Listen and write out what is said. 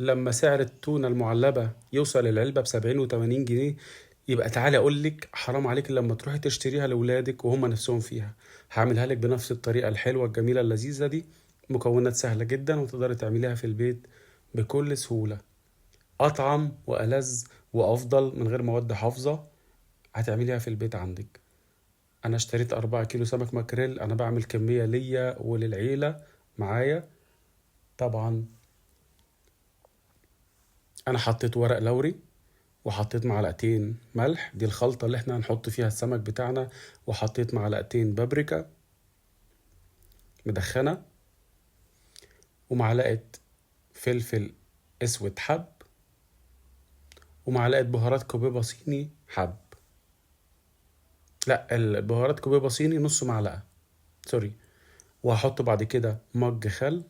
لما سعر التونة المعلبة يوصل العلبة ب70 و80 جنيه، يبقى تعالي أقولك حرام عليك لما تروحي تشتريها لأولادك وهم نفسهم فيها. هعملها لك بنفس الطريقة الحلوة الجميلة اللذيذة دي، مكونات سهلة جدا وتقدري تعمليها في البيت بكل سهولة، أطعم وألذ وأفضل من غير مواد حافظة. هتعمليها في البيت عندك. أنا اشتريت 4 كيلو سمك ماكريل، أنا بعمل كمية ليا وللعيلة معايا. طبعا أنا حطيت ورق لوري وحطيت معلقتين ملح، دي الخلطة اللي احنا هنحط فيها السمك بتاعنا، وحطيت معلقتين بابريكا مدخنة ومعلقة فلفل اسود حب ومعلقة بهارات كوبيبة صيني حب، لا البهارات كوبيبة صيني نص معلقة سوري. وهحط بعد كده مج خل